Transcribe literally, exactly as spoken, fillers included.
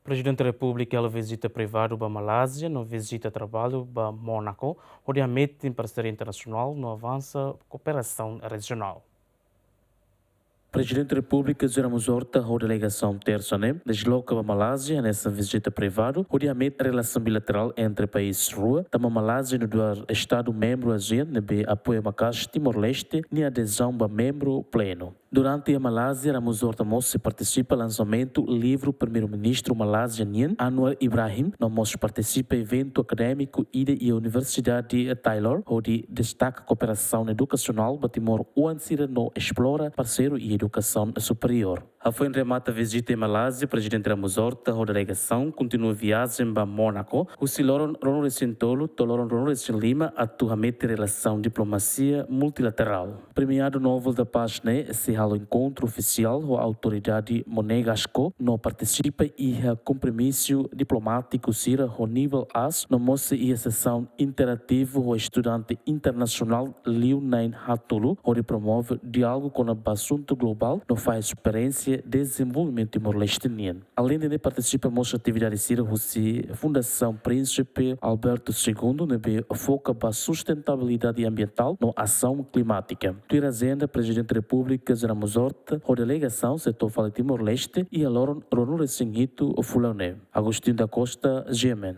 Prezidente Repúblika halo vizita privadu ba Malázia no vizita traballu ba Mónaku, hodi hametin parseria internasionál no avansa kooperasaun rejionál. Prezidente Repúblika José Ramos Horta ho delegasaun tersa ne'e desloka ba Malázia hanesan vizita privadu, hodi hametin relasaun bilaterál entre país rua, tanba Malázia nu'udar estadu membru ASEAN ne'ebé apoia maka'as Timor-Leste nia adezaun ba membru plenu. Durante iha Malázia, Ramos Horta mós sei partisipa lansamentu livru Primeiru-Ministru Malázia nian, Anwar Ibrahim, no mós partisipa eventu akadémiku ida iha Universidade Taylor, hodi destaka kooperasaun edukasionál ba timoroan sira no esplora parseiru iha edukasaun superiór. Hafoin remata vizita iha Malázia, Prezidente Ramos Horta ho delegasaun kontinua viajen ba Mónaku, husi loron ruanulu-resin-tolu to'o loron ruanulu-resin-lima atu hametin relasaun diplomasia multilaterál. Premiadu Nobel da Paz ne'e sei halo enkontru ofisiál ho autoridade Monegasco no partisipa iha kompromisu diplomátiku sira ho nivel aas, no mós sei iha sesaun interativu ho estudante internasionál liu na'in-haatnulu, hodi promove diálogu kona-ba asuntu globál no fahe esperiénsia dezenvolvimentu Timor-Leste nian. Aleinde ne'e, partisipa mós atividade sira husi Fundasaun Príncipe Alberto Segundo, ne'ebé foka ba sustentabilidade ambientál no asaun klimátika. Tuir ajenda, Prezidente Repúblika José Ramos Horta ho delegasaun sei to'o fali Timor-Leste iha loron ruanulu-resin-hitu fulan ne'e. Agostinho da Costa, G M N.